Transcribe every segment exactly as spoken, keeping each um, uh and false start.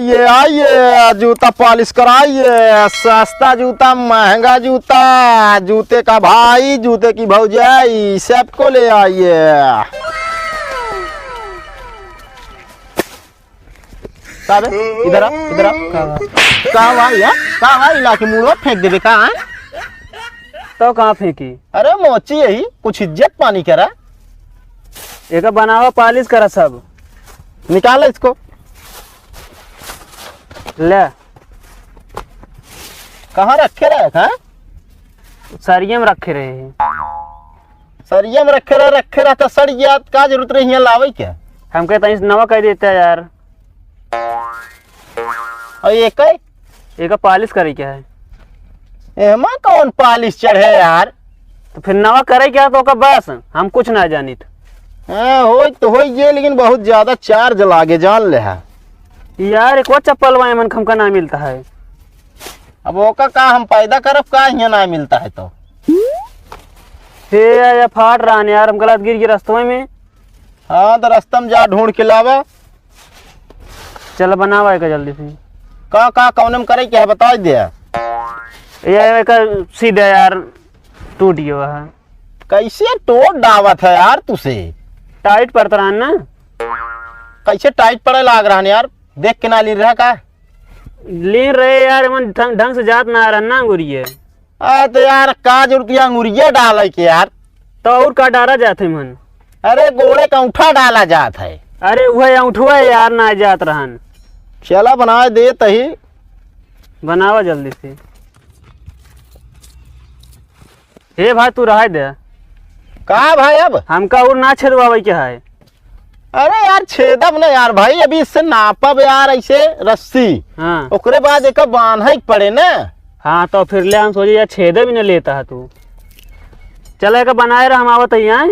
ये आइए, जूता पालिश कराइए, सस्ता जूता, महंगा जूता, जूते का भाई, जूते की भौजाई, सबको ले आइए। साहब, इधर आ, इधर आ। का बा? का भाई है? का भाई, लाके मुड़वा फेंक देबे का, हैं? तो कहाँ फेंकी? अरे मोची यही, कुछ इज्जत पानी करा। एका बनावा, पालिश करा सब। निकाल इसको। ले। कहाँ रखे रहे, हैं? सरिये में रखे रहे हैं। सरिये में रखे रहे, रखे रहे तो सड़ गया, का जरूरत रही हियाँ लावे के? हमके तनी से नवा कह देता यार। और ये कहे? एका पालिश करे के है। एमा कौन पालिश चढ़े यार? तो फिर नवा करे क्या तो का बस, हम कुछ ना जानित। हाँ, होई तो होई ये, लेकिन बहुत ज्यादा चार्ज लागे, जान ले है। यार, एक और चप्पल वाले मन हमका ना मिलता है। अब ओका का हम पैदा करब का, हियाँ ना मिलता है तो? हे, या, या फाट रहा है यार, हम गलत गिर गए रस्तवे में। हाँ, तो रास्ता में जा ढूंढ के लावा। चल बनावा एका जल्दी से। का, का, कौन में करे के है, बताई दे। ये एका सीधा यार टूट गया है। कैसे टूट डावत है यार तुसे? टाइट पड़त रहा ना। कैसे टाइट पड़े लाग रहा है यार? देख के ना ली रहा का? लीन रहे यार, मन ढंग, ढंग से जात ना रहा ना अंगुरिये। आ, तो यार, का जरूरत है अंगुरिया डाले के यार? तो और का डारा जात है मन? अरे, गोड़े का औंठा डाला जात है। अरे, वह औंठवा है यार, ना जात रहन। चला, बना दे तही। बनावा जल्दी से। हे भाई, तू रहे दे। का भाई अब? हमका और ना छेदवावे के है। अरे यार, छेदब ना यार भाई, अभी इससे नापब यार, ऐसे रस्सी। हाँ। ओकरे बाद एका बांधे के पड़े ना। हाँ, तो फिर ले हम सोचे यार, छेदे भी ना लेता है तू। चल, एका बनाए रह, हम आवत ही आए।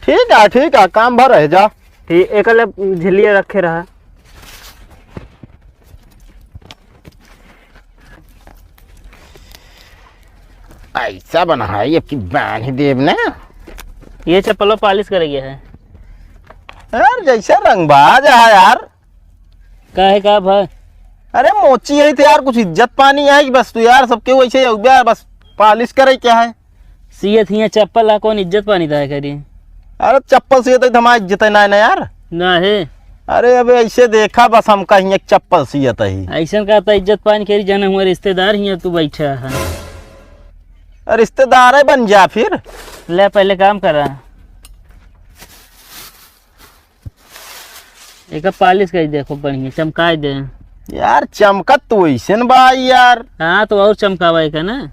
ठीक है, ठीक है, काम भर रह जा। ठीक, एक ले झिल्लिया रखे रहा। ऐसा बनाई, अब की बांध देब ना। ये चप्पलो पालिश करे गया है। यार, जैसे रंगबाज है यार। का है, का भा? अरे, मोची है तो यार, कुछ इज्जत पानी है कि बस तू यार, सबके वैसे ही उब्या, बस पालिश करे क्या है? सियत हियाँ चप्पल आ, कौन इज्जत पानी दाय करी? अरे, चप्पल सियत है तो हमारी इज्जत है ना, ना यार। ना है। अरे, अबे ऐसे देखा, बस हमका हियाँ चप्पल सियत है। ऐसन का तो इज्जत पानी करी, जाने हुआ रिश्तेदार हियाँ तू बैठा है। अरे, रिश्तेदार है, बन जा फिर। ले, पहले काम करा। एका पालिश करी देखो, बढ़िया चमकाए दे। यार, चमकत तो वैसे न बा यार। हाँ, तो और चमकावा एका ना।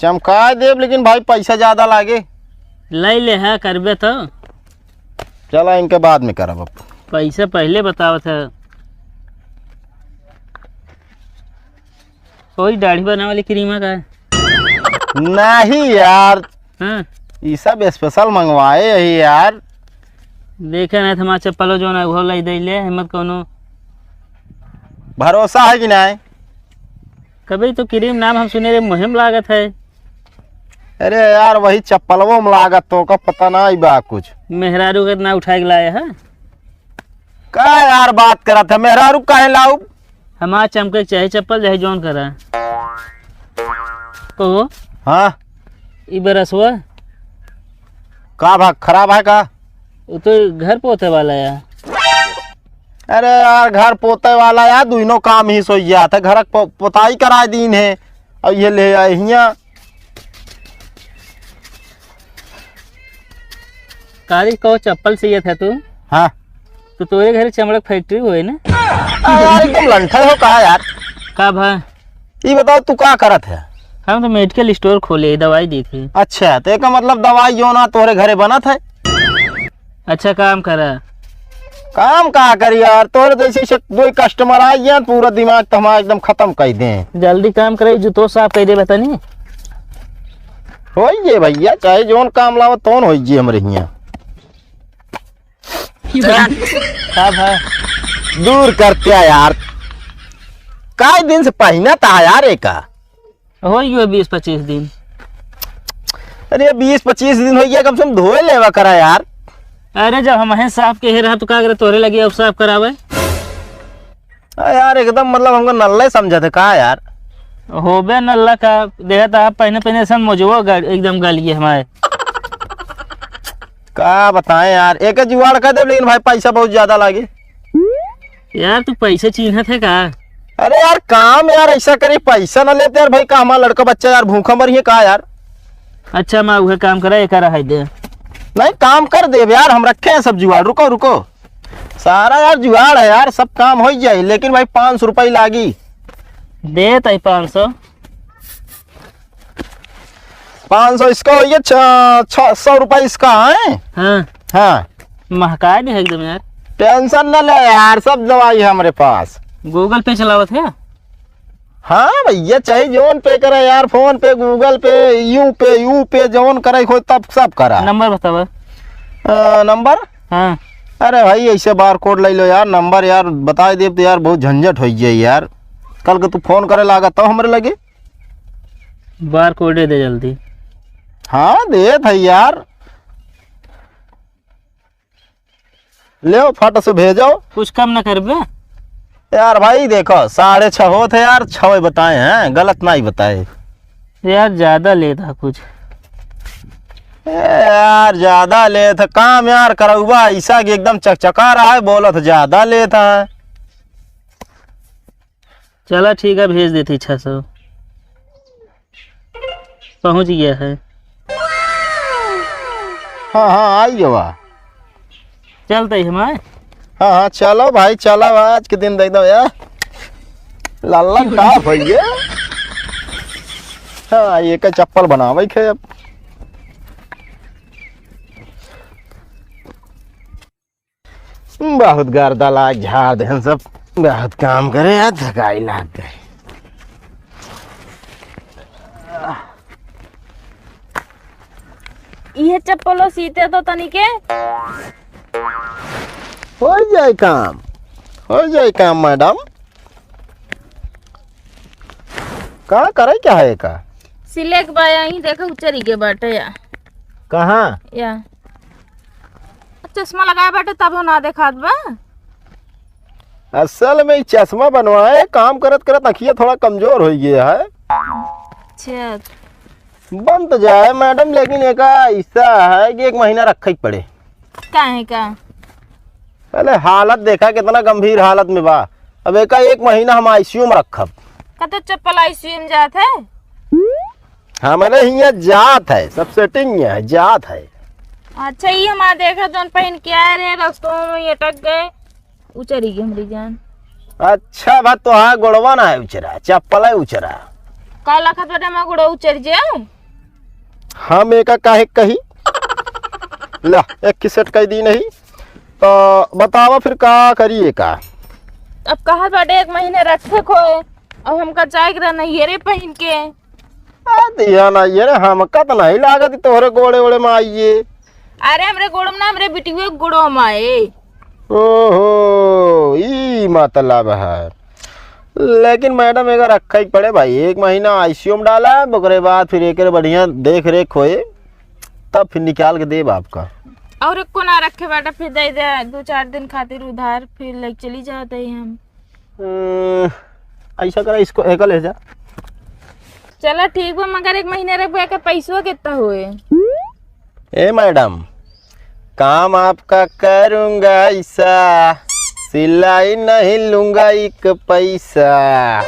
चमकाए देब, लेकिन भाई, पैसा ज्यादा लागे। ले ले, हाँ, करबे तो। चला, इनके बाद में करब अब। पैसा पहले बतावत है। वही दाढ़ी बनावे वाली क्रीमा का है? नहीं यार, हाँ। ई सब स्पेशल मंगवाए ही यार। देखे नहीं, हमार चप्पलो जो ना, उहो लाई दे ले, हिम्मत कौनो। भरोसा है कि नहीं? कभी तो क्रीम नाम हम सुने रे, मुहिम लागत है। अरे यार, वही चप्पलवो में लागत तो का पता नहीं बा कुछ। मेहरारू के ना उठाए के लाए है। का यार बात करत है, मेहरारू काहे लाऊ? हमार चमके के चाही चप्पल, चाहे जौन करा। कहो। हाँ। ई बरसवा। का भा, खराब है का? वो तो घर पोते वाला है। अरे यार, घर पोते वाला यार, दुइनो काम ही सोई जात है। घर क पो-, पोताई कराए दीन है, और ये ले आए हियाँ। काली कहो चप्पल सियत है तू? हाँ। तो तोरे घरे चमड़क फैक्ट्री होए ना? आ, यार, एकदम लंठर हो कहा यार? का भा? ई बताओ, तू का करत है? हम तो मेडिकल स्टोर खोले, दवाई देत है। अच्छा, तो एका मतलब दवाई जो ना तोहरे घरे बनत है? अच्छा काम करा। काम का करी यार, तोहरे जैसे से कोई कस्टमर आ गया, पूरा दिमाग तो हमारा एकदम खत्म कर दे। जल्दी काम करे, जूतो साफ कर दे, बतानी। होइए भैया, चाहे जौन काम लावा, तौन होइए हमरे हियाँ। का भा? दूर करते यार, काय दिन से पहिना था यार एका। हो गयो बीस पच्चीस दिन। अरे, बीस पच्चीस दिन हो गया, कम से कम धोए लेवा करा यार। अरे, जब हम हैं साफ के रहा तो का करे, तोरे लगे अब साफ करावे। अरे यार, एकदम मतलब हमका नल्ला ही समझत है का यार? होबे नल्ला का, देखत ह, पहने पहने ऐसा मोजवा गल, एकदम गल गए हमारे। का बताएं यार, एक जुगाड़ कर दे, लेकिन भाई पैसा बहुत ज्यादा लागे। यार, तू पैसा चीन्हत है का? अरे यार, काम यार ऐसा करे, पैसा ना लेते यार भाई, का हमारा लड़का बच्चा यार भूखा मरी है का यार? अच्छा, मैं वह काम करा, एक रहा दे। नहीं, काम कर दे यार, हम रखे हैं सब जुगाड़। रुको, रुको, सारा यार जुगाड़ है यार, सब काम हो जाए, लेकिन भाई पाँच सौ रुपये लागी। दे तई पाँच सौ। पाँच सौ इसका हो गया, छ-, छः सौ रुपये इसका है। हाँ। हाँ। महकाए दे एकदम यार। टेंशन न ले यार, सब दवाई है हमरे पास। Google Pay चलावत है? हाँ भैया, चाहे जौन पे करे यार, PhonePe, Google Pay, यू पे, यू पे, जौन करे खोज तब सब करा। नंबर बतावा। अ, नंबर? हाँ। अरे भाई, ऐसे बार कोड ले लो यार, नंबर यार बताए देब तो यार बहुत झंझट हो जाए यार। कल के तू फोन करे लागा तब हमरे लगे। बार कोडे दे जल्दी। हाँ, देत है यार। लेओ, फट से भेजो। कुछ कम ना करबे? यार भाई देखो, साढ़े छः होत है यार, छः बताए हैं, गलत नहीं बताए। यार ज्यादा लेत है कुछ। ए यार, ज्यादा लेत है, काम यार करौबा ऐसा कि एकदम चकचका रहा है, बोलत ज्यादा लेत है। चला ठीक है, भेज देती छः सौ। पहुँच गया है। हाँ, हाँ, आई गवा। चलते ही हम आए। हाँ, हाँ, चलो भाई, चलो, आज के दिन देख दो यार। लाला का भैया। हाँ, ये का चप्पल बनावे के अब। बहुत गर्दा लाग झाड़ देहन सब, बहुत काम करे, आज थकाई लाग गई। इहे चप्पलो सीते तो तनिके। हो जाए काम, हो जाए काम मैडम। का करे क्या है का? सिले के बा, यहीं देखो उचरी के बाटे या। कहाँ? या। चश्मा लगाए बाटे तब हो ना देखात बा। असल में ई चश्मा बनवाए, काम करत करत अखिया थोड़ा कमजोर हो गया है। अच्छा। बन तो जाए मैडम, लेकिन एका ऐसा है कि एक महीना रखे के पड़े। काहे का? अरे हालत देखा कितना गंभीर हालत में बा। अब एका एक महीना हम आईसीयू में रखब। का तो चप्पल आईसीयू में जात है? हमरे हियाँ जात है, सब सेटिंग है, जात है। अच्छा, ये हमार देखा जौन पहिन के आए रहे, रस्तों में अटक गए, उचरी गए हमरी जान। अच्छा बा, तोहार गोड़वा ना है उचरा, चप्पल है उचरा। का लखत बाटे हमार गोड़वा उचर जाए? हम एका काहे कही? ला, एक की सेट कई दी नहीं, तो बतावा फिर का करी एका? अब कहत बाटे एक महीने रखे खोए, अब हमका जाए के रहा नैहरे पहिन के। आ, दिया ना ये रे, हमका तो नहीं लागत कि तोहरे गोड़े ओड़े में आइए। अरे, हमरे गोड़े में ना, हमरे बिटिये के गोड़े में आए। ओहो, ई मतलब है। लेकिन मैडम, एका रखे के पड़े भाई, एक महीना आईसीयू में डाला, ओकरे बाद फिर एक बढ़िया देख रेख होए, तब फिर निकाल के देब आपका। और एको ना रखे बाटा, फिर दे दे दो चार दिन खातिर उधार, फिर ले चली जाते हैं हम। अ, ऐसा करा, इसको एका ले जा। चला ठीक बा, मगर एक महीने रखबे, एकर पैसवा कितना होए? ए मैडम, काम आपका करूँगा ऐसा, सिलाई नहीं लूँगा एक पैसा।